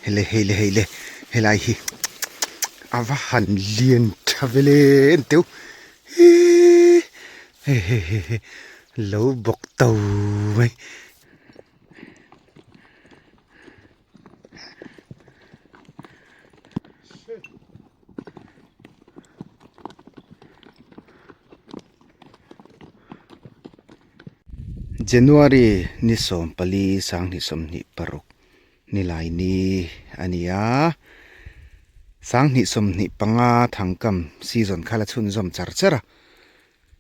Hele hei le hei le helai hi a va han lian tha vele en teu hii hei hei hei hei lo bawk to mai. January ni 14 2026 Nilai ni a ni a, 2025 thangkam season kha la chhunzawm char char a.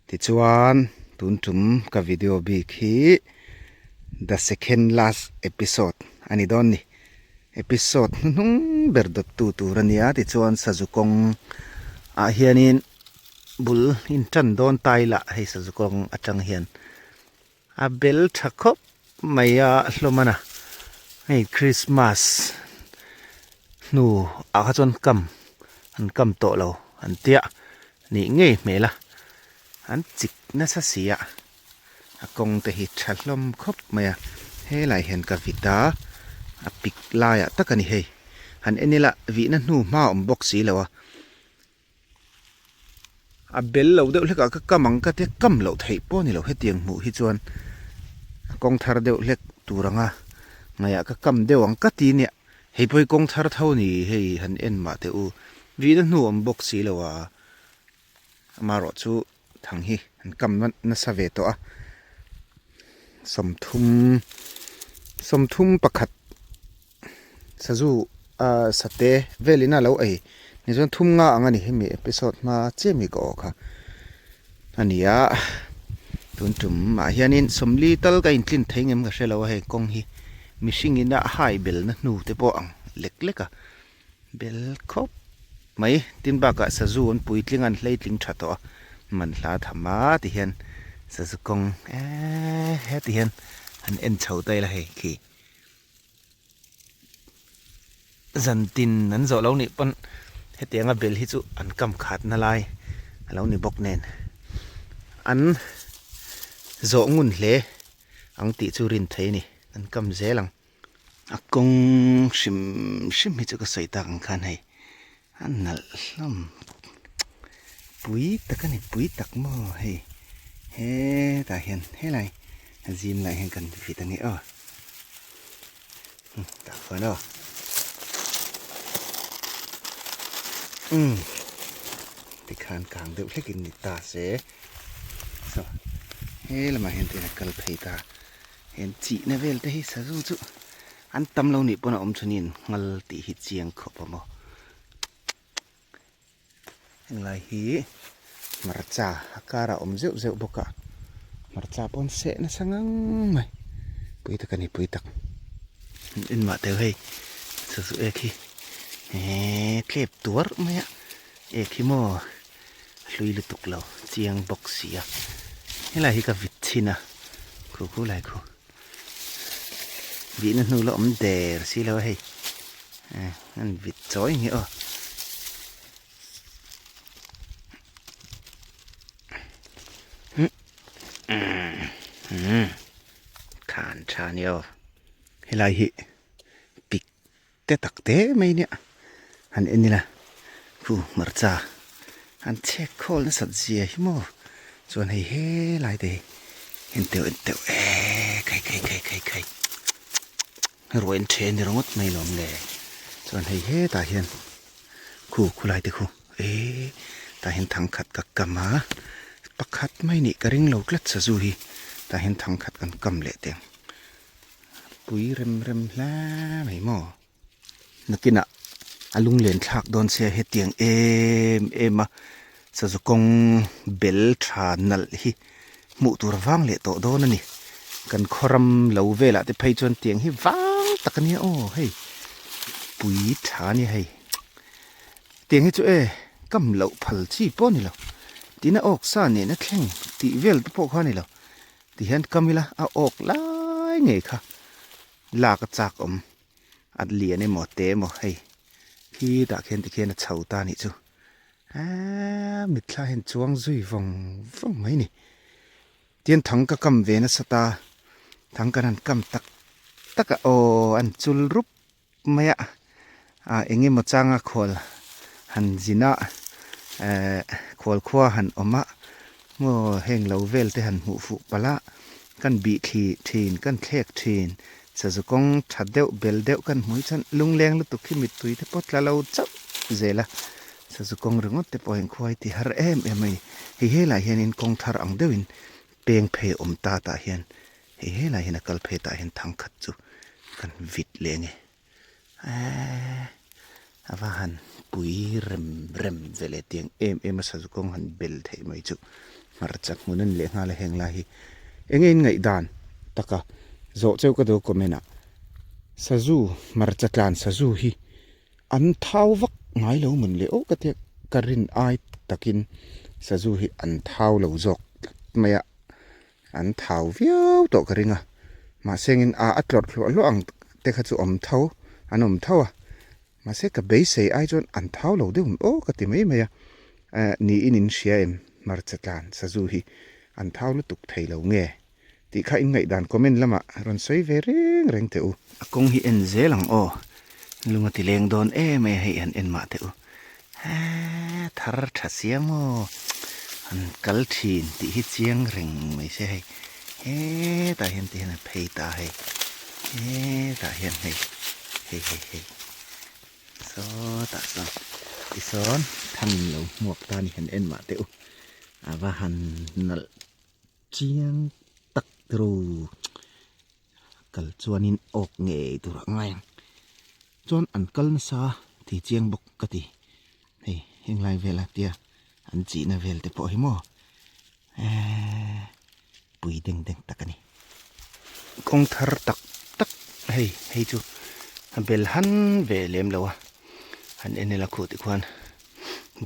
Tichuan, tun tum ka video bik hi the second last episode a ni dawn ni. Episode hnuhnung ber dawttu tur a ni a, tichuan sazu kawng ah hianin bul in tan dawn ta ila hei sazu kawng atang hian A bel tha khawp mai a hlawm a hei Christmas hnu ah kha chuan kam an kam tawh lo an tia nih ngei hmel a an chik nasa si a a kawng te hi tha hlawm khawp mai a helai hian ka vit a a pik laiah tak a ni hei han en ila vihna hnu hma a awm bawk si lo a. A bel lo deuh hlek ah ka kam ang ka tia kam loh theih pawh a ni lo hetiang hmuh hi chuan a kawng thar deuh hlek tur anga ngaihah ka kam deuh ang ka ti nia hei pawh hi kawng thar tho a ni hei han en mah teh u vihna hnu a awm bawk si lo a amaherawh chu thang hi an kam nasa ve tawh a sawmthum sawmthum pakhat. Sazu ah sate velin a lo ei ni chuan thum nga ang a ni hemi episode hma chiah mi ka awh kha a ni a tun tum ah hianin sawmli tal ka intlin thei ngem ka hre lo a hei kawng hi mihring in a hai bel na hnu te pawh ang lek lek a bel khawp mai tin bakah sazu an puitling a an hleitling tha tawh a man hla tham a ti hian sazu kawng eee heti hian han en chho ta ila hei khi. Zan tin an zawh lo nih pawn hetianga bel hi chu an kam khat na lai a lo ni bawk nen an zawh ngun hle ang tih chu rin thei a ni an kam zel ang a kawng hrim hrim hi chu ka sawi tak ang khan hei a nalh hlawm pui tak a ni pui tak maw hei hetah hian helai a zim lai hian kan vit a ni aw. Tak chuan aw. Umm. Tikhan kang deuh hlek in ni ta se. So, he lamah hian tin a kal phei ta. Heng chihna vel te hi sazu chu an tam lo nih pawn a awm chuanin nghal tih hi chiang khawp a maw. Henglai hi hmarcha a karah awm zeuh zeuh bawk a hmarcha pawh an seh nasa ngang mai pui tak a ni pui tak en mah teu hei chu chu ek hi eee tlep tuar mai a ek hi maw a hlui lutuk lo chiang bawk si a helai hi ka vit chhin a khu khu lai khu Vihna hnu la awm der si lo a hei an vit chawi nge aw. Khan tha ni aw helai hi pik te tak te mai nia han en ila khu hmarcha an chhek khawl nasat zia hi maw chuan hei helai te hi en teuh en teuh eee khai khai khai khai khai ruah in then ni ringawt mai lawm le chuan hei hetah hian khu khulai te khu eee tah hian thangkhat ka kam a pakhat mai nih ka ring lo tlat sazu hi tah hian thangkhat kan kam leh teh ang. Pui rem rem hle mai maw? Nakinah a lunglen thlak dawn sia hetiang em em a sazu kawng bel tha nalh hi hmuh tur vang leh tawh dawn a ni. Kan khawram lo velah te phei chuan tiang hi vang tak a nia aw hei pui tha a nia hei. Tiang hi chu e kam loh phal chi pawh a ni lo. Tina awk sa nena thleng tih vel te pawh kha a ni lo. Ti hian kam ila a awk lai ngei kha lak a chak awm a lian emaw te emaw hei khi tah khian tikhian a chho ta anih chu eee mitthla hian chuang zui vawng vawng mai a ni tian thang ka kam ve nasa ta thang kan han kam tak tak a aw an chul rup mai a. Ah engemaw changa khual han zin a, eh khual khua han awm a, maw heng lo vel te han hmuh fuh palh a, kan bih thli thin, kan thlek thin, sazu kawng tha deuh bel deuh kan hmuh hi chuan lungleng lutuk hi mittui te pawh tla lo chauh zel a, sazu kawng ringawt te pawh heng khuai ti har em em a ni. Hei helai hianin kawng thar ang deuhin peng phei awm ta tah hian hei helai hian a kal phei tah hian thang khat chu kan vit leh a ni. Eeee a va han pui rem rem ve leh tiang em em a sazu kawng han bel theih mai chu hmarcha hmun a ni leh nghal a heng lai hi enge in ngaihdan taka zawh cheu ka duh comment ah sazu hmarcha tlan sazu hi an thau vak ngai lo mawn le aw ka tia ka rin ai takin sazu hi an thau lo zawk tlat mai a. An thau viau tawh ka ring a, mahse engin a a tlawrh hluah hluah ang te kha chu awm tho, an awm tho a, mahse ka beisei ai chuan an thau lo deuh ang aw ka ti mai mai a, eh niin in hria em hmarcha tlan sazu hi an thau lutuk thei lo nge tih kha in ngaihdan comment lamah rawn sawi ve reng reng teh u. A kawng hi en zel ang aw, lung a ti leng dawn em mai a hei han en mah teh u. Eee thar tha sia maw an kal thin tih hi chiang reng mai se hei hetah hian ti hian a phei ta hei hetah hian hei hei hei hei sawtah sawn tisawn thangin lo hmuak ta ni han en mah teh u a va han nalh chiang tak turu. Kal chuanin awk ngei tur a ngai ang. Chuan an kal nasa ti chiang bawk ka ti. Hei heng lai vela tia an chihna vel te pawh hi maw eeee pui deng deng tak a ni. Kawng thar tak tak hei hei chu a bel han ve lem lo a han en ila khuh te khuan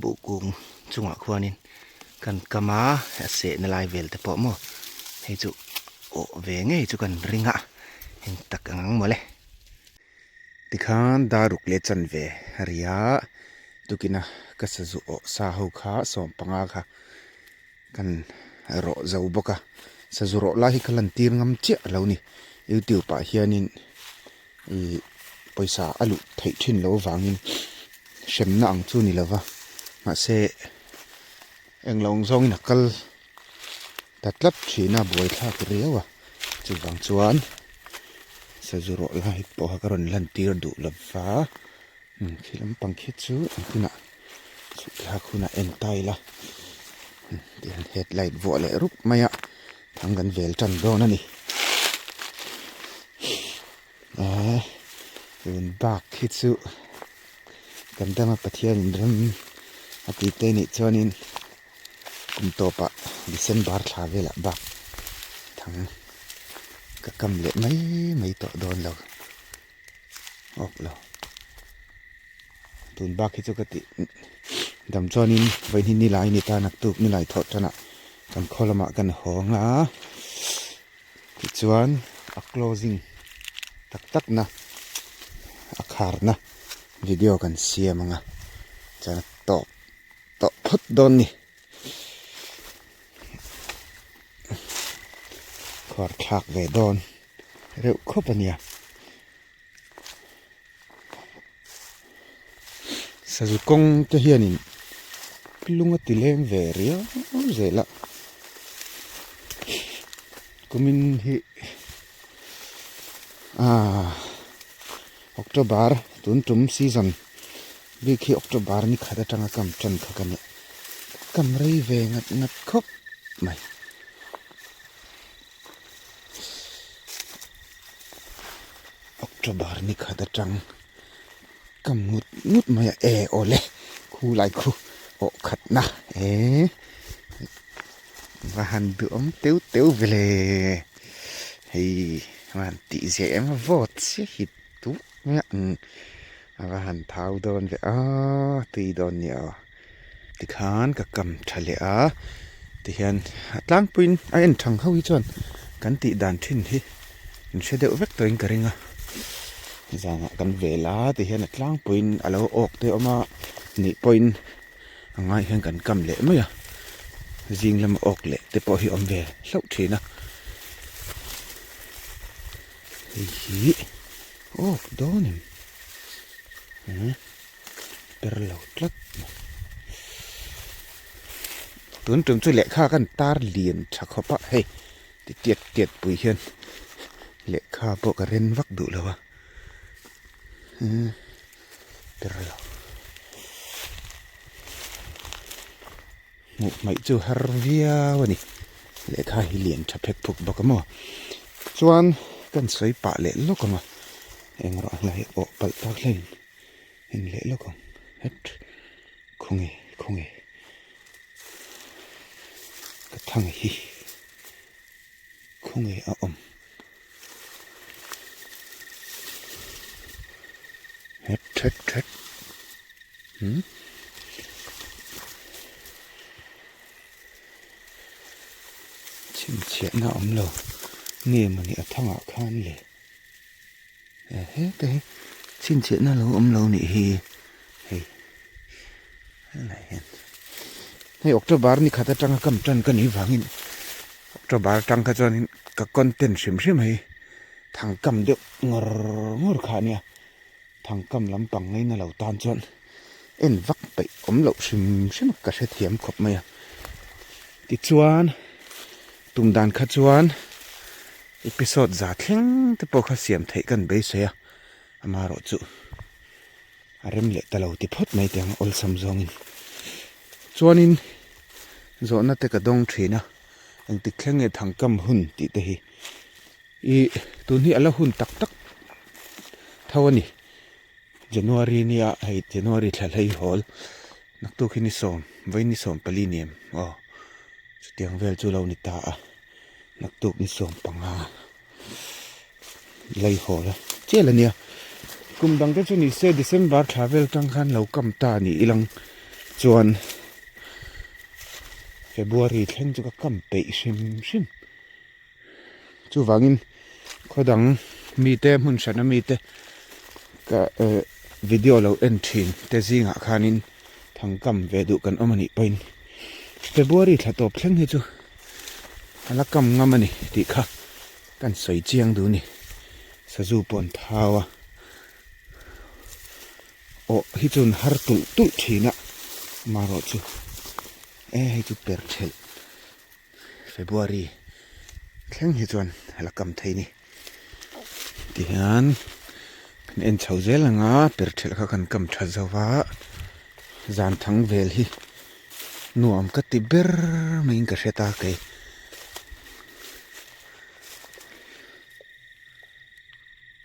buh kung chungah khuanin Kan kam a, a sehna lai vel te pawh maw hei chu awh ve ngei chu kan ring a, heng tak ang ang mawle. Tikhan daruk leh chanve a ri a, tukina ka sazu awh sa ho kha sawmpanga kha kan rawh zo bawk a, sazu rawh lai hi ka lan tir ngam chiah a lo ni, youtube ah hianin ih pawisa a luh theih thin loh avangin hremna ang chu ni lova mahse englo ang zawngin a kal ta tlat thin a buaithlak riau a chuvang chuan sazu rawh lai pawh ka rawn lan tir duh lova khi lampang khi chu an hunah chhuk thlak hunah en ta ila tihian headlight vuah leh rup mai a thang kan vel tan dawn a ni. Eee tun bak hi chu kan dama Pathian in rem a tih te nih chuanin kum tawpah December thla velah bak thang ka kam leh mai mai tawh dawn lo awk lo tun bak hi chu ka tih dam chuanin vawiin hi nilai ni ta naktuk nilai thawh tanah kan khaw lamah kan hawng a. Tichuan a closing tak tak na a kharna video kan siam ang a chuan a tawp tawh phawt dawn ni khuar thlak ve dawn reuh khawp a nia sazu kawng te hianin lung a ti leng ve riau zel a kumin hi aaa October tun tum season bik hi October ni khat atanga kam tan kha ka nia kam rei ve ngat ngat khawp mai. October ni khat atang kam ngut ngut mai a e awle khu lai khu awh khat na e va han duhawm teuh teuh vele hei va han tih zia em a vawt chiah hi duh mai a a va han thau dawn ve a tui dawn nia aw. Tikhan ka kam tha leh a, tihian a tlangpuiin a en thang ho hi chuan kan tih dan thin hi in hre deuh vek tawhin ka ring a, zanah kan vel a tihian a tlangpuiin a lo awk te awm a nih pawhin a ngai hian kan kam leh mai a, zing lama awk leh te pawh hi a awm ve hlauh thin a, hei hi awk dawn em? Per lo tlat mai. Tun tum chu lehkha kan tar lian tha khawp a hei ti tiat tiat pui hian lehkha pawh ka ren vak duh lo a per lo hmuh hmaih chu har viau a ni lehkha hi lian tha phek phuk bawk a maw chuan kan sawi pah leh lawk ang a eng rawh hlai awh palh tak hlaiin en leh lawk ang het khawnge khawnge ka thang hi khawnge a awm het het het hmm chhinchhiahna a awm lo nge mawni a thangah khan le. Heta hi chhinchhiahna lo awm lo nih hi hei helai hian hei October ni khat atanga kam tan ka nih vangin October atang kha chuanin ka content hrim hrim hei thangkam deuh ngawr ngawr kha ania thangkam lampang ngaina lo tan chuan en vak peih awm loh hrim hrim ka hrethiam khawp mai a tichuan tum dan kha chuan. Episode za thleng te pawh kha siam theih kan beisei a, amaherawh chu a rem leh ta lo ti phawt mai teh ang awlsam zawngin. Chuanin zawhna te ka dawng thin a, engtik thleng nge thangkam hun tih te hi ih tun hi a la hun tak tak tho a ni. January nia hei January thla hlei hawl naktuk hi ni sawm vawiin ni 14 ni em aw chutiang vel chu lo ni ta a. Naktuk ni 15 lei hawl a chial a nia. Kum dang te chu ni se December thla vel tang khan lo kam ta a ni ilang chuan February thleng chu ka kam peih hrim hrim. Chuvangin khaw dang mite hmun hran a mite ka eh video lo en thin te zingah khanin thangkam ve duh kan awm a nih pawhin February thla tawp thleng hi chu a la kam ngam a ni tih kha kan sawi chiang duh a ni. Sazu pawh an thau a, awh hi chu an har tulh tulh thin a, amaherawh chu e hei chu per thelh February thleng hi chuan a la kam thei a ni. Tihian kan en chho zel ang a, per thelh kha kan kam tha zo va, zan thang vel hi nuam ka ti ber maiin ka hre ta kei.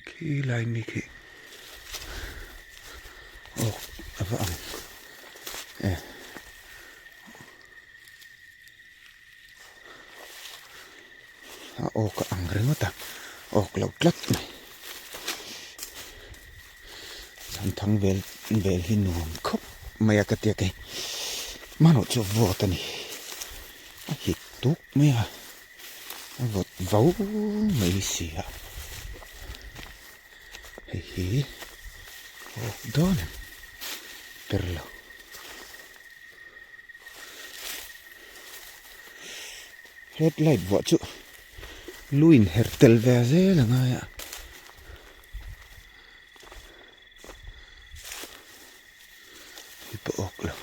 Khi lai mi khi aw a va ang e. A awk a ang ringawt a awk lo tlat mai chhan thang vel vel hi nuam khawp mai a ka tia kei hmanawh chu vawt a ni a hit tuk mai a a vawt vau mai si a hei hi awk dawn em ber lo. Headlight vuah chu lu in herh tel ve zel a ngai a. Hei pawh awk lo.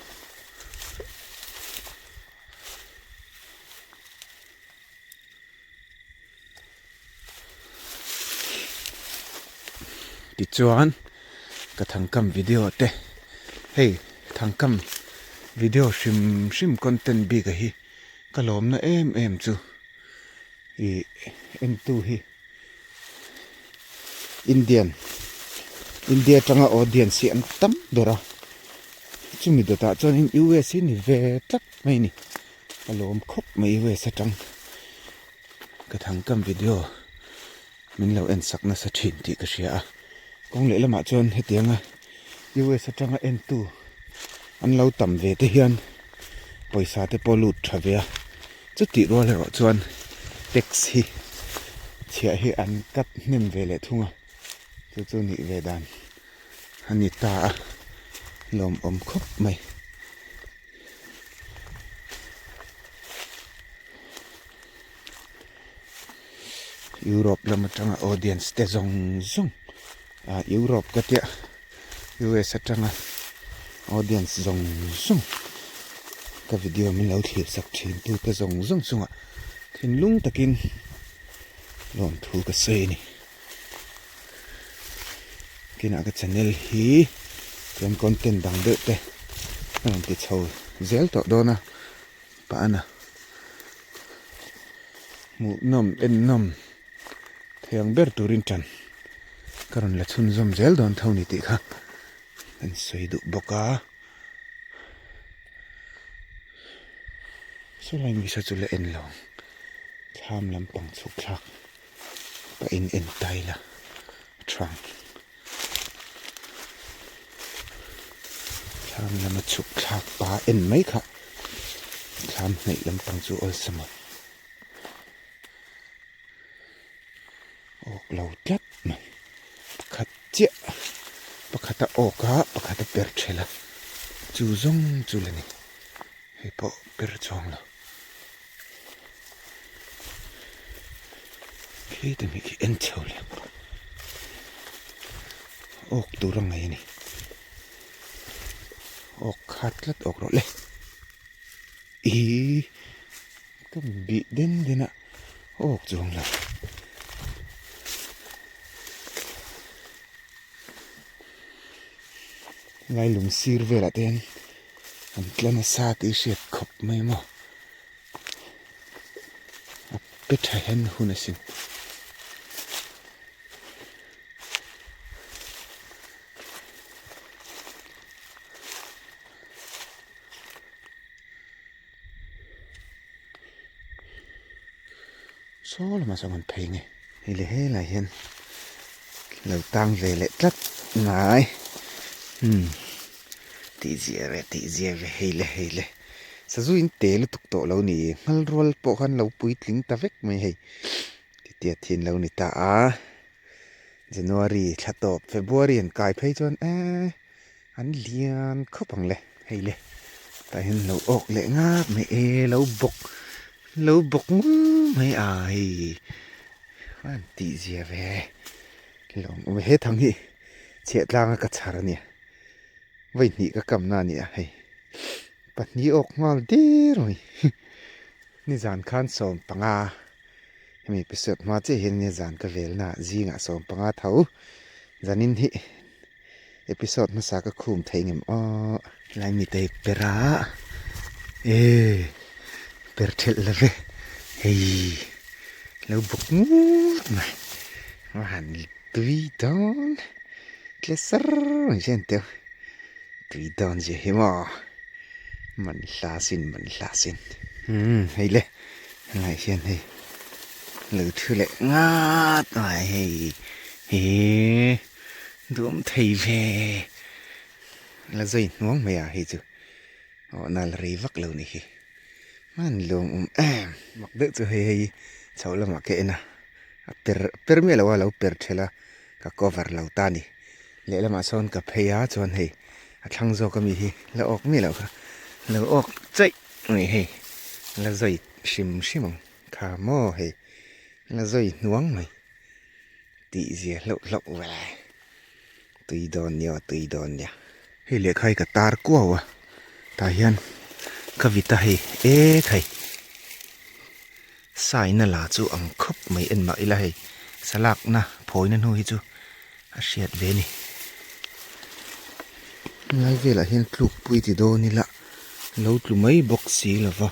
Tichuan ka thangkam video te hei thangkam video hrim hrim content bik a hi ka lawmna em em chu ih entu hi Indian India atanga audience hi an tam ber a chumi dawtah chuanin U_S hi ni ve tlat mai a ni. Ka lawm khawp mai US atang ka thangkam video min lo en sak nasa thin tih ka hria a, kawng leh lamah chuan hetianga US atanga entu an lo tam ve te hian pawisa te pawh lut tha ve a, chutih rual erawh chuan tax hi chhiah hi an cut hnem ve leh thung a, chu chu nih ve dan a ni ta a, lawmawm khawp mai. Europe lam atanga audience te zawng zawng ah Europe ka tia. US atanga audience zawng zawng ka video min lo thlir sak thin tu te zawng zawng chungah thinlung takin lawmthu ka sawi a ni. Kinah ka channel hi chuan content dang deuh te a rawn ti chho zel tawh dawn a pahna hmuhnawm ennawm thei ang ber turin tan ka rawn la chhunzawm zel dawn tho ni tih kha an sawi duh bawk a. Saw lai misa chu la en lo ang thlam lampang chhuk thlak ka in en tai la a tha ang thlam lama chhuk thlak pa en mai kha thlam hnaih lampang chu awlsam a awk lo tlat mai pakhat chiah pakhat a awk a pakhat a per thelh a chu zawng chu la ni hei pawh per chuang lo. Khi te mi khi en chho leh awk tur a ngaih a ni awk khat tlat awk rawh le ihh ka bih den den a awk chuang lo. Lai lung sir velah te hian an tla nasa tih hriat khawp mai maw. A pe tha hian hun asin. Saw lamah chuan an phei nge. Hei leh helai hian lo tang ve leh tlat ngai umm tih zia ve tih zia ve hei le hei le sazu in te lutuk tawh lo ni nghal rual pawh khan lo puitling ta vek mai hei titia thin lo ni ta a January thla tawp February an kai phei chuan eee an lian khawp ang le hei le tah hian lo awk leh ngap mai e lo bawk lo bawk ngur mai a hei an tih zia ve lawm awm he thang hi chhiah tlang a ka chhar a nia vawi hnih ka kam na a ni a hei pahnih awk nghal der mai nizan khan 15 hemi episode hma chiah hian nizan ka vel na zingah 15 tho zanin hi. Episode hmasa ka khum thei ngem aw. Helai mitei per a e per thelh la ve hei lo bawk ngut mai a han tui dawn tle sar mai hian teu tui dawn zia hi maw man hla sin man hla sin umm hei le helai hian hei lo thu leh ngat mai hei he. Duam thei ve la zai hnuang mai a hei chu aw nal rei vak lo ni hi hman lawm awm em mak deuh chu hei hei chho lamah ka en a a per per miah lo a lo per thelh a ka cover lo ta a ni lehlamah sawn ka phei a chuan hei a thlang zawk ami hi la awk miah loh kha lo awk chaih mai hei la zai hrim hrim ang kha maw hei la zai hnuang mai. Tih zia hlauh hlauh ve. Tui dawn nia tui dawn nia. Hei lehkha hi ka tar kuau a, tah hian ka vit a hei ek hei saina la chu ang khawp mai en mah ila hei salakna phawina hnu hi chu a hriat ve a ni. Helai velah hian tlukpui ti dawn ila lo tlu mai bawk si lova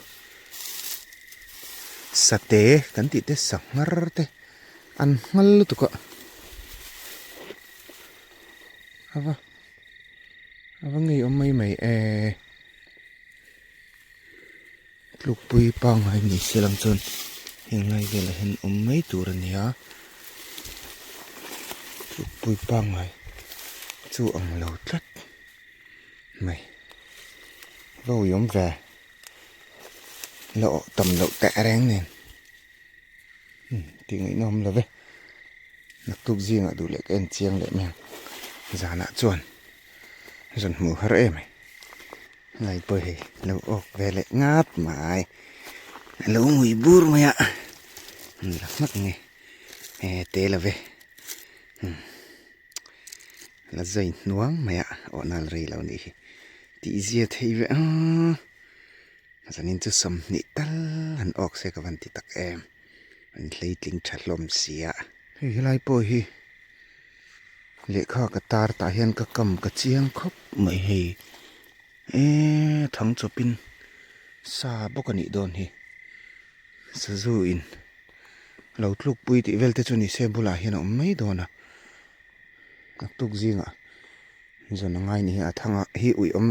sate kan tih te sanghar te. An nghal lutuk a, ava ava ngeiawm mai mai e, tlukpui pangngai ni se lang chuan heng lai velah hian awm mai tur a ni a, tlukpui pangngai chu ang lo tlat mai, va uiawm ve, la awh tam loh teh reng nen. Tih ngaihna awm lo ve naktuk zingah duh leh ka en chiang leh mai ang zanah chuan zan hmuh har em ai helai pawh hei lo awk ve leh ngap mai a lo ngui bur mai a an la hmak nge e te lo ve. La zai hnuang mai a aw nal rei lo nih hi tih zia thei ve a zanin chu sawmhnih tal han awk se ka van ti tak em an hleitling tha hlawm si a. Hei helai pawh hi lehkha ka tar tah hian ka kam ka chiang khawp mai hei eee thang chawpin sa bawk a nih dawn hi sazu in lo tlukpui tih vel te chu ni se bulah hian a awm mai dawn a. Naktuk zingah zawn a ngai ni hi a thanga hi ui awm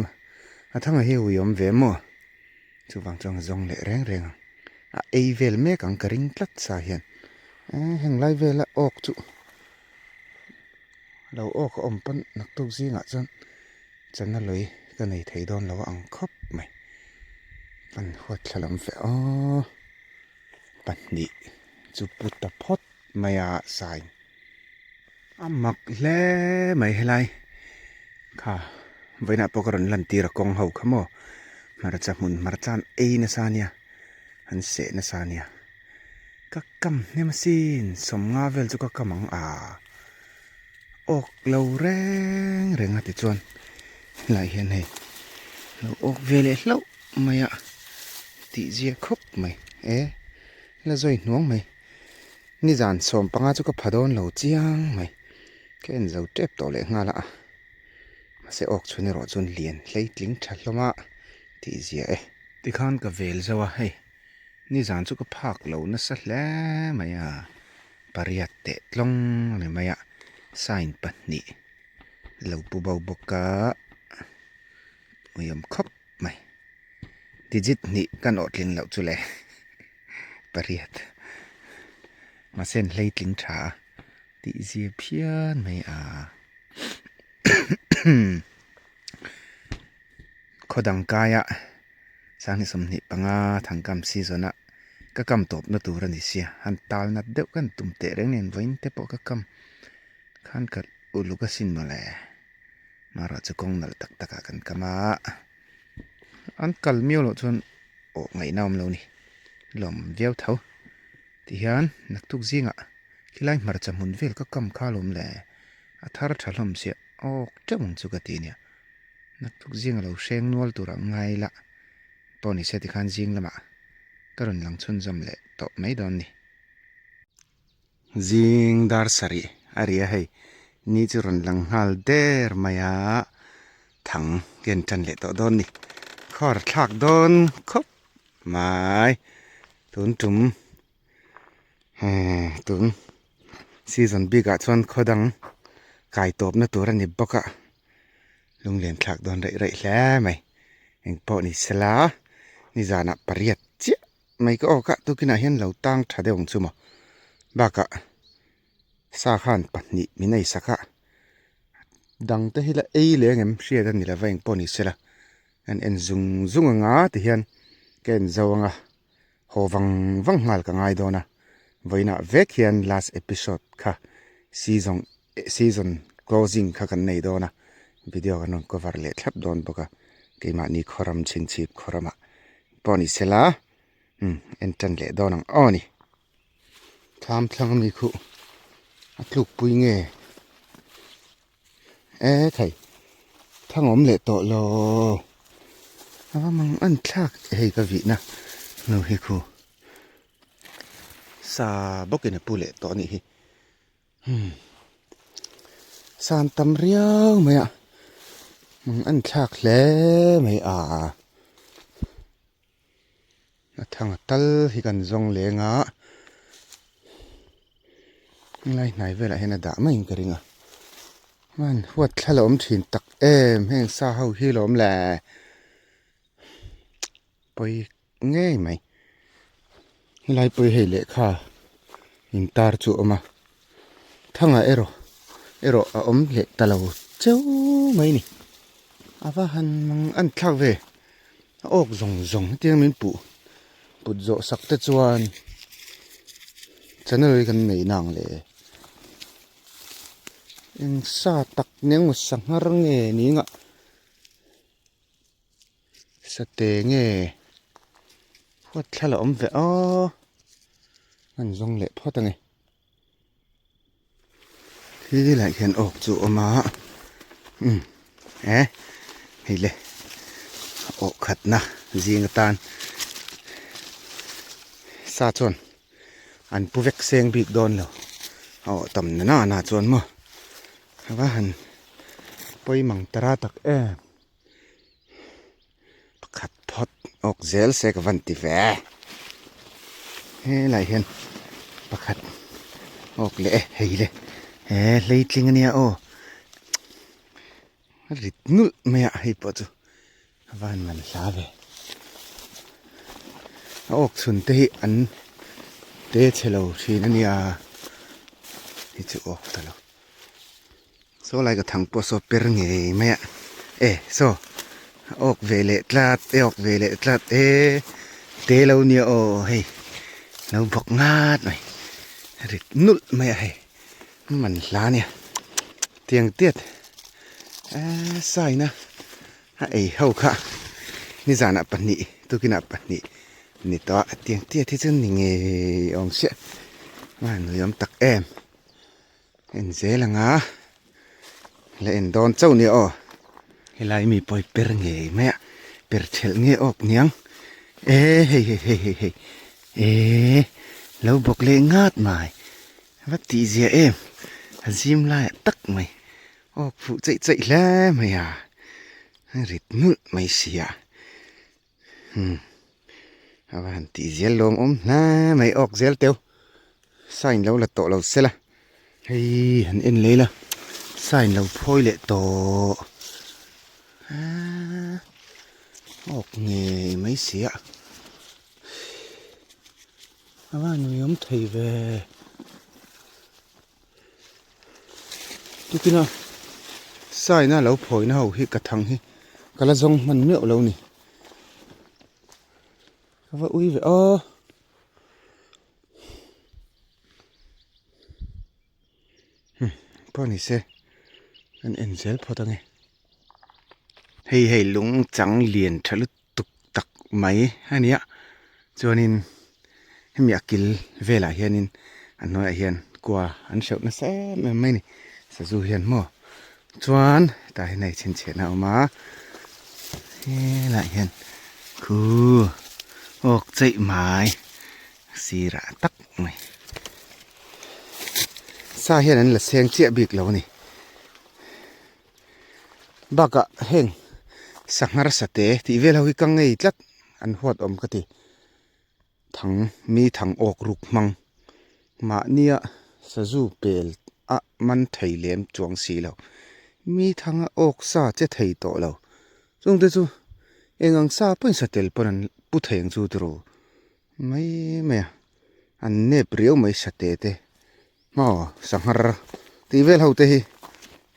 a thanga hi ui awm ve maw chuvang chuan ka zawng leh reng reng ang a ei vel mek ang ka ring tlat sa hian eh heng lai vela awk chu lo awk a awm pawn naktuk zingah chuan chana lui ka nei thei dawn lo ang khawp mai pan huat thla lam fe aw pahnih chu pu ta phawt mai a sign. A mak hle mai helai kha vawiinah pawh ka rawn lan tir a kawng ho kha maw hmarcha hmun hmarcha an ei nasa ania an seh nasa ania ka kam hnem asin sawmnga vel chu ka kam ang a awk lo reng reng a tichuan helai hian hei lo awk ve leh hlauh mai a tih zia khawp mai e la zawi hnuang mai. Nizan sawm panga chu ka pha dawn lo chiang mai. Ka en zo tep tawh leh nghal a. Mahse awk chhun erawh chuan lian hleitling tha hlawm a tih zia e. Tikhan ka vel zo a, hei nizan chu ka phak lo nasa hle mai a, pariat teh tlawng a ni mai a, sign pahnih lo pu bo bawk a, uiawm khawp mai. Digit hnih kan awh tling loh chu le. Pariat mahse an hleitling tha a tih zia phian mai a khaw dang kaia sanghnih sawmhnih panga thangkam season a ka kam tawp na tur a ni sia han tal nat deuh kan tum teh reng nen vawiin te pawh ka kam khan ka uluk asin mawle marawh chu kawng nalh tak tak ah kan kam a an kal miau loh chuan. Aw ngaihna awm lo ni. Lawm viau tho. Tihian naktuk zingah khilai hmarcha hmun vel ka kam kha lawm le. A thar tha hlawm siah awk teuh ang chu ka ti nia. Naktuk zinga lo hreng nual turah ngai la pawh ni se tikhan zing lamah ka rawn lang chhunzawm leh tawh mai dawn ni. Zing dar sarih a ri a hei ni chu rawn lang nghal der mai a thang hian tan leh tawh dawn ni khawr thlak dawn khawp mai tun tum hee tun season bik ah chuan khaw dang kai tawp na tur a ni bawk a lunglen thlak dawn raih raih hle mai engpawh ni sela nizanah pariat chiah. Mai ka awk a tukinah hian lo tang tha deuh ang chu maw bakah sa khan pahnih min ei sak a dang te hi la ei leh ang em hriat a ni lova eng pawh ni sela an en zung zung anga ti hian ka en zo anga haw vang vang nghal ka ngai dawn a vawiinah vek hian last episode kha season season closing kha kan nei dawn a video kan rawn cover leh thlap dawn bawk a keimahni khawram chhingchhip khawramah. Pawh ni sela umm en tan leh dawn ang aw ni. Thlam thlang ami khuh a tluk pui nge e thei thang awm leh tawh lo a va mang an thlak hei ka vihna hnu hi khu sa bawkin a pu leh tawh a nih hi. Umm san tam riau mai a mang an thlak hle mai a a thang a tal hi kan zawng leng a helai hnai velah hian a dah maiin ka ring a man huat thla la awm thin tak em heng sa ho hi lawm le pawi ngei mai helai pawh hi hei lehkha in tar chu a awm a thangah erawh erawh a awm leh ta lo cheu mai a ni a va han mang an thlak ve a awk zawng zawng hetiang min puh put zawh sak te chuan channel hi kan nei nang le eng sa tak nen emaw sanghar nge ni ngah. Sate nge huat thla la awm ve a an zawng leh phawt a ni thil ah hian awk chu a awm a. Umm e hei le awh khatna zing atan sa chuan an pu vek seng bik dawn lo a awh tam na na chuan maw a va han pawimang tara tak em. Pakhat phawt awk zel se ka van ti ve. Helai hian pakhat awk leh e hei le he hleitling ania aw a rit nulh mai a hei pawh chu a van man hla ve. A awk chhun te hi an te chhe lo thin ania hei chu awk ta lo. Saw lai ka thang pawh saw per ngei mai a e saw a awk ve leh tlat e awk ve leh tlat e te lo nia aw hei lo bawk ngat mai rit nulh mai a hei man hla nia tiang tiat eee sign a a ei ho kha nizanah pahnih tukinah pahnih ni tawh a tiang tiat hi chu ni ngei awm chiah a nuam tak em. En zel ang a, la en dawn chauh nia aw. Helai mi pawi per ngei mai a, per thelh nge awk niang. E hei hei hei hei hei e lo bawk leh ngat mai va tih zia em a zim laiah tak mai awk fuh cheih cheih hle mai a rit nulh mai sia. Umm a va han tih zel lawm awm hle mai awk zel teu sign lo la tawh lo sela hei han en leh ila sign lo phawi leh tawh aaa awk ngei mai si a a va han nuam thei ve Tukina sign a lo phawina ho hi ka thang hi ka la zawng hman meuh lo ni. Ka va ui ve aw. Hmm, pawh ni se kan en zel phawt ange. Hei hei lung chang lian tha lutuk tak mai a nia chuanin hemi a kil velah hianin a hnuaiah hian kua an hreuh nasa em em mai a ni sazu hian maw chuan hetah hian hei chhinchhiahna a awm a helaiah hian khu awk cheih mai sirah tak mai sa hian an la seng chiah bik lo a ni. Bakah heng sangha sate tih vel ho hi ka ngei tlat an huat awm ka ti thang mi thang awk ruk hmang mahnia sazu pel a man thei lem chuang si lo mi thanga awk sa che thei tawh lo chungte chu eng ang sa pawhin satel pawn an pu thei ang chu tiraw mai mai a an nep riau mai sate te. Maw sanghar tih vel ho te hi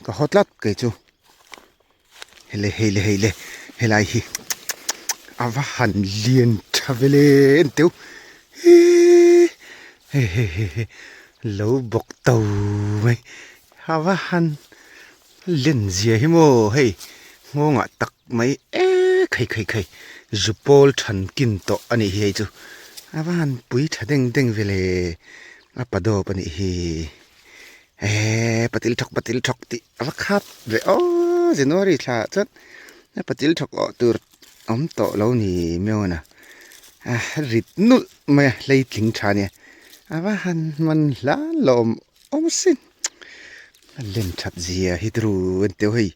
ka haw tlat kei chu hele heile heile helai hi a va han lian tha ve le en teu hee hei hei hei hei lo bawk to mai a va han len zia hi maw hei nghawngah tak mai e khai khai khai zu pawl than kin tawh a nih hi hei chu a va han pui tha deng deng ve le. A pa dawp a nih hi eee patil thawk patil thawk tih a va khat ve aw January thla ah chuan a patil thawk awh tur awm tawh lo ni miau a a rit nulh mai a hleitling tha ania a va han man hlan lawm awm asin a len that zia hi turu en teuh hei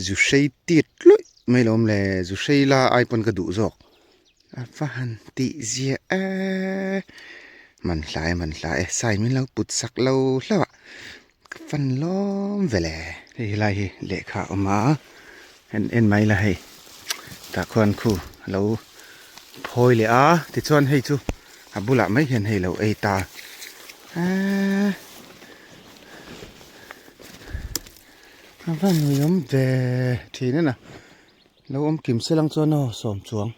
zu hrei tit luih mai lo awm le zu hrei la ai pawn ka duh zawk. A va han tih ziah e man hla e man hla e sai min lo put sak lo hlauh a ka fan lawm vel e. Hei helai hi lehkha a awm a en en mai la hei tah khuan khu a lo phawi leh a tichuan hei chu a bulah mai hian hei lo ei ta eee a va nuam ve thin a na. Lo awm kim se lang chuan aw sawm chuang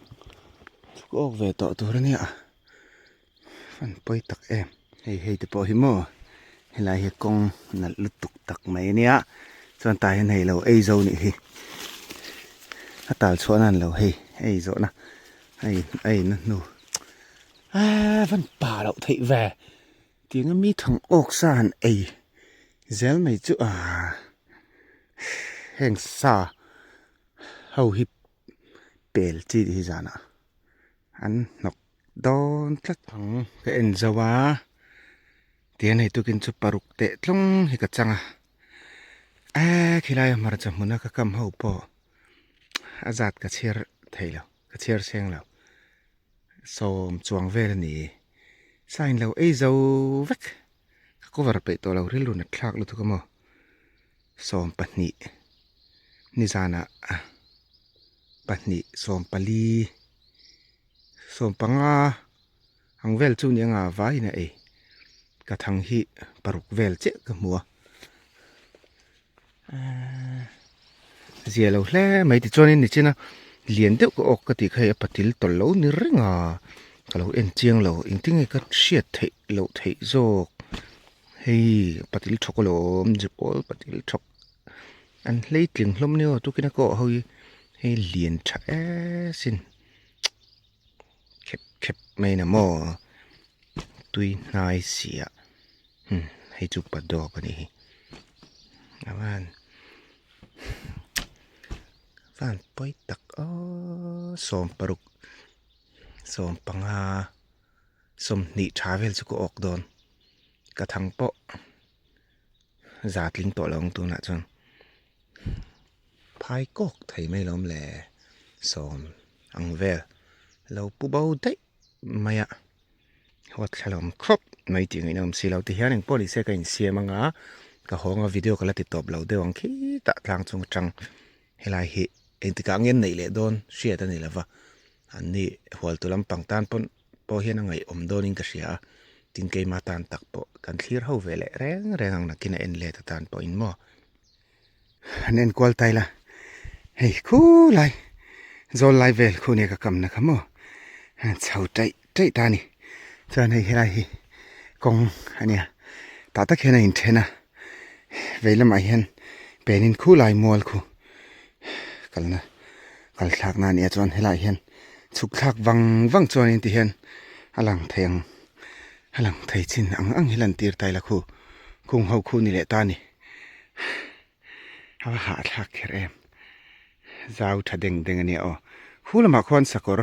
chu ka awk ve tawh tur a nia fan pawi tak em hei hei te pawh hi maw helai hi kawng nalh lutuk tak mai a nia chuan tah hian hei lo ei zo nih hi a tal chhuah nan lo hei ei zawh na hei a in a hnu aaa van pa loh theih ve tiang a mi thang awk sa han ei zel mai chu aaa. Heng sa ho hi pel chi tih hi zanah an hnawk dawn tlat ang ka en zo a tihian hei tukin chu paruk teh tlawng hi ka chang a eee khilai a hmarcha hmuna ka kam ho pawh a zat ka chhiar thei lo ka chhiar seng lo sawm chuang vel a ni sign lo ei zo vek ka cover peih tawh lo rilru nat thlak lutuk a maw. 20 nizanah 2 14 15 ang vel chu ni anga vaiin a ei ka thang hi paruk vel chiah ka hmu a zia lo hle mai tichuanin nichina lian deuh ka awk ka tih kha hei a patil tawlh lo ni reng a ka lo en chiang lo engtin nge ka hriat theih loh theih zawk. Hei patil thawk alawm Zipawl patil thawk an hleitling hlawm nia aw tukin a kawh ho hi hei lian tha e sin khep khep mai na maw tui hnai sia hmm hei chu pa dawk a nih hi a van van pawi tak aw 16 15. 20 tha vel chu ka awk dawn ka thang pawh za tling tawh lo ang tunah chuan phai kawk thei mai lawm le sawm ang vel lo pu bo daih mai a huat thla lawm khawp mai tih ngaihna awm si lo ti hian engpawh ni se ka insiam anga ka hawnga video ka la ti tawp lo deuh ang khitah tlang chung atang Helai hi engtikah nge an neih leh dawn hriat a ni lova, an ni hualtu lampang tan pawn pawh hian a ngaihawm dawnin ka hria a, tin keima tan tak pawh kan thlir ho ve leh reng reng ang nakin a en let atan pawhin maw an en kual ta ila hei khulai zawl lai vel khu nia ka kamna kha maw chho taih taih ta a ni chuan hei helai hi kawng a nia tah tak hian a inthen a vei lamah hian penin khulai mual khu kalna kal thlak na a nia chuan helaiah hian chhuk thlak vang vang chuanin ti hian a lang thei ang a lang thei chin ang ang hi lan tir ta ila khu khung ho khu ni leh ta a ni a va hahthlak kher em zau tha deng deng a nia aw khu lamah khuan sakawr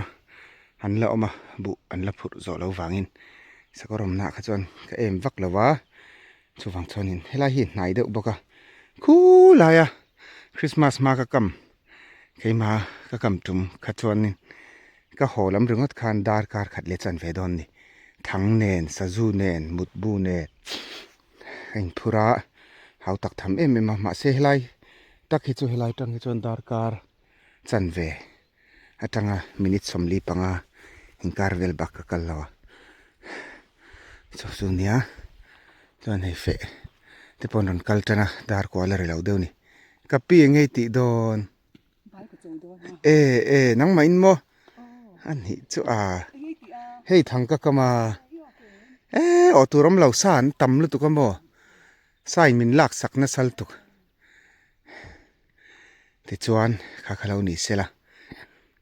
an la awm a buh an la phurh zawh loh vangin sakawr awmna ah kha chuan ka em vak lo va chuvang chuanin helai hi hnai deuh bawk a khulaia Christmas hma ka kam keima ka kam tum kha chuanin ka haw lam ringawt khan darkar khat leh chan ve dawn a ni thang nen sazu nen mutbu nen a inphur a hau tak tham em em a mahse helai tak hi chu helai tang hi chuan darkar chan ve. Atanga minute 45 inkar vel bak ka kal lo a chu chu nia chuan hei feh te pawh an rawn kal tan a dar kual a ri lo deuh a ni ka pi eng nge i tih dawn e e nangmah in maw a nih chu a hei thang ka kam a e awh tur awm lo sa an tam lutuk a maw sa in min lak sak nasa lutuk. Tichuan kha kha lo ni sela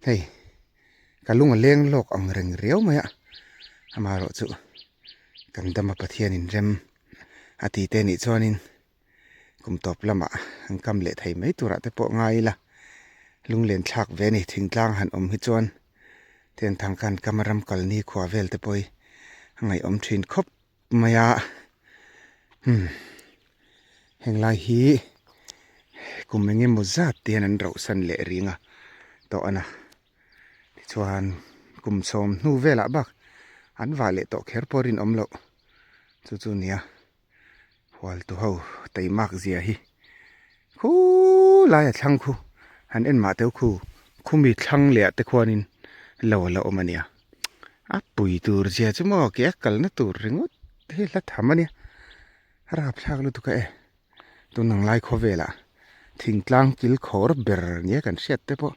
hei ka lung a leng lawk ang reng riau mai a amaherawh chu kan dama Pathianin rem a ti te nih chuanin kum tawp lamah an kam leh thei mai turah te pawh ngai ila lunglen thlak ve a ni thingtlang han awm hi chuan tiang thang khan kam ram kalni khua vel te pawh hi a ngaihawm thin khawp mai a umm heng lai hi kum eng emaw zat te hian an rauh san leh ring a tawh a na tichuan kum sawm hnu velah bak an vah leh tawh kher pawh rinawm loh chu chu nia hualtu ho teimak zia hi khulai a thlang khu han en mah teuh khu khumi thlang leh ah te khuanin lo a la awm a nia a pui tur zia chu maw ke a kalna tur ringawt hi hla tham a nia a rapthlak lutuk a e tun ang lai khawvelah thingtlang kil khawr ber nia kan hriat te pawh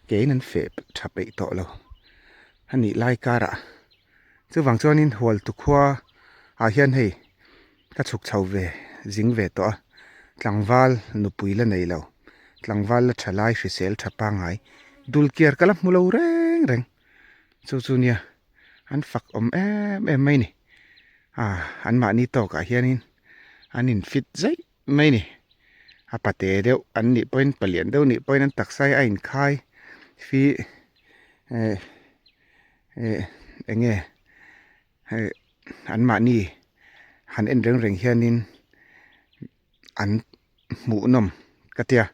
kein an feh tha peih tawh lo a nih lai karah chuvang chuanin hualtu khua ah hian hei. Ka chhuk chho ve zing ve tawh a, tlangval nupui la nei lo, tlangval la tha lai hrisel tha pangngai dul kiar ka la hmu lo reng reng, chu chu nia an fak awm em em mai ni, ah an mahni tawkah hianin an in fit zaih mai ni. A pate deuh an nih pawhin palian deuh nih pawhin an taksa hi a inkhai fi eh eh eng nge hei anmahni han en reng reng hianin an hmuhnawm ka tia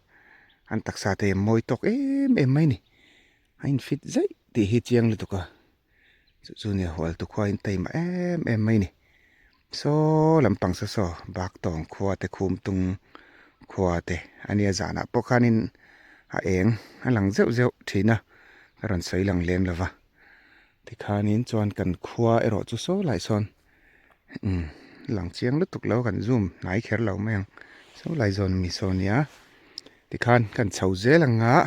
an taksa te hi a mawi tawk em em mai a ni a in fit zaih tih hi chiang lutuk a chu chu nia hual tu khua in taima em em mai a ni saw lampang saw saw bak tawng khua te khum tung khua te a nia zanah pawh khanin a eng a lang zeuh zeuh thin a ka rawn sawi lang lem lo va tikhanin chuan kan khua erawh chu saw lai sawn umm lang chiang lutuk lo kan zoom hnai kher lo mai ang saw lai zawn mi saw nia tikhan kan chho zel ang a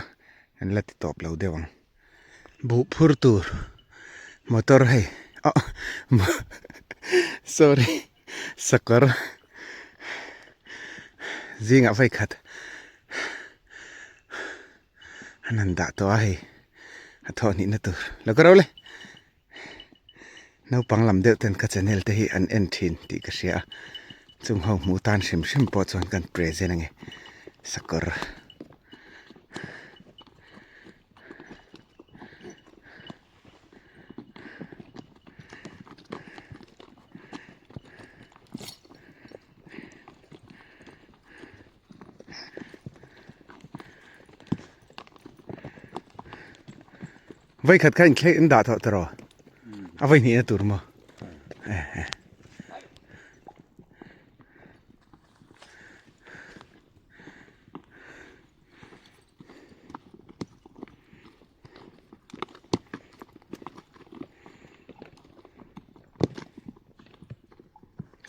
kan la ti tawp lo deuh ang. Buh phur tur motor hei ah sorry sakawr zingah vawi khat an han dah tawh a hei a thawh hnihna tur lo ka ro le naupang lam deuh ten ka channel te hi an en thin tih ka hria a chung ho hmuh tan hrim hrim pawh chuan kan present ange sakawr. Vai khat kha inthleng in dah tawh tawh a vai hnihna tur maw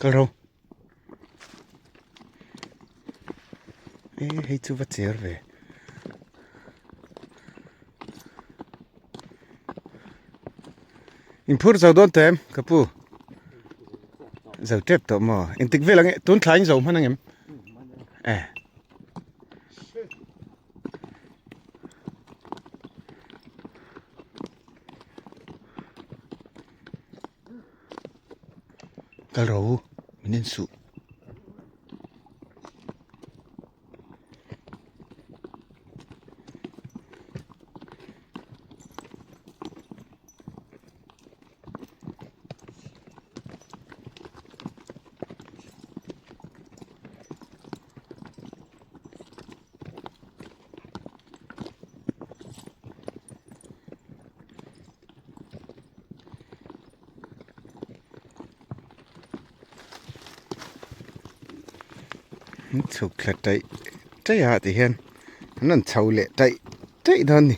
Kal ro. E hei chu va cher ve. In phur zo dawn tawh em ka pu? Zo tep tawh maw? Engtik vel ang e? Tun thlai in zo hman ang em? E. Kal ro min en suh. An chhuk thla taih taih a ti hian an rawn chho leh taih taih dawn a ni.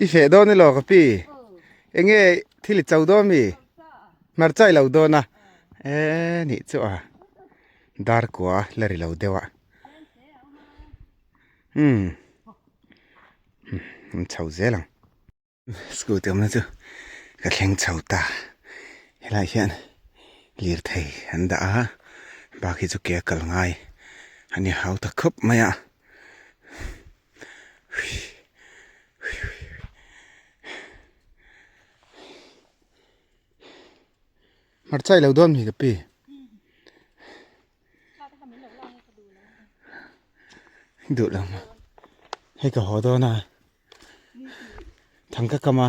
I feh dawn elaw ka pi enge thil i cho dawn mi hmarcha i lo dawn a eh nih chu a dar kua la ri lo deuh a umm an chho zel ang. Scooty awmna chu ka thleng chho ta helaiah hian lirthei an dah a bak hi chu ke a kal ngai a ni hau ta khawp mai a hmarcha i lo dawn mi ka pi duh lo hei ka haw dawn a. Thang ka kam a,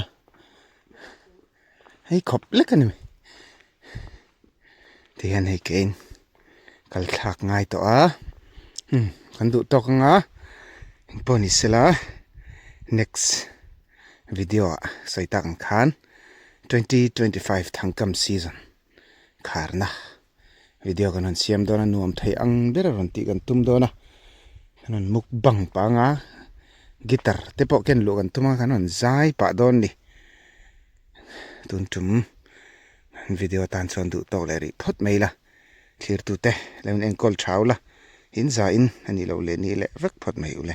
hei khawp lek a ni mai. Tihian hei kein kal thlak ngai tawh a, umm kan duh tawk ang a, engpawh ni sela next video ah sawi tak ang khan 2025 thangkam season kharna video kan rawn siam dawn a nuam thei ang ber a rawn tih kan tum dawn a kan rawn mukbang pah anga guitar te pawh ken luh kan tum a kan rawn zai pah dawn a ni tun tum video tan chuan duh tawk leh rih phawt mai ila thlir tute lo in enkawl thau la in za in a nih loh leh nih leh vek phawt mai ule.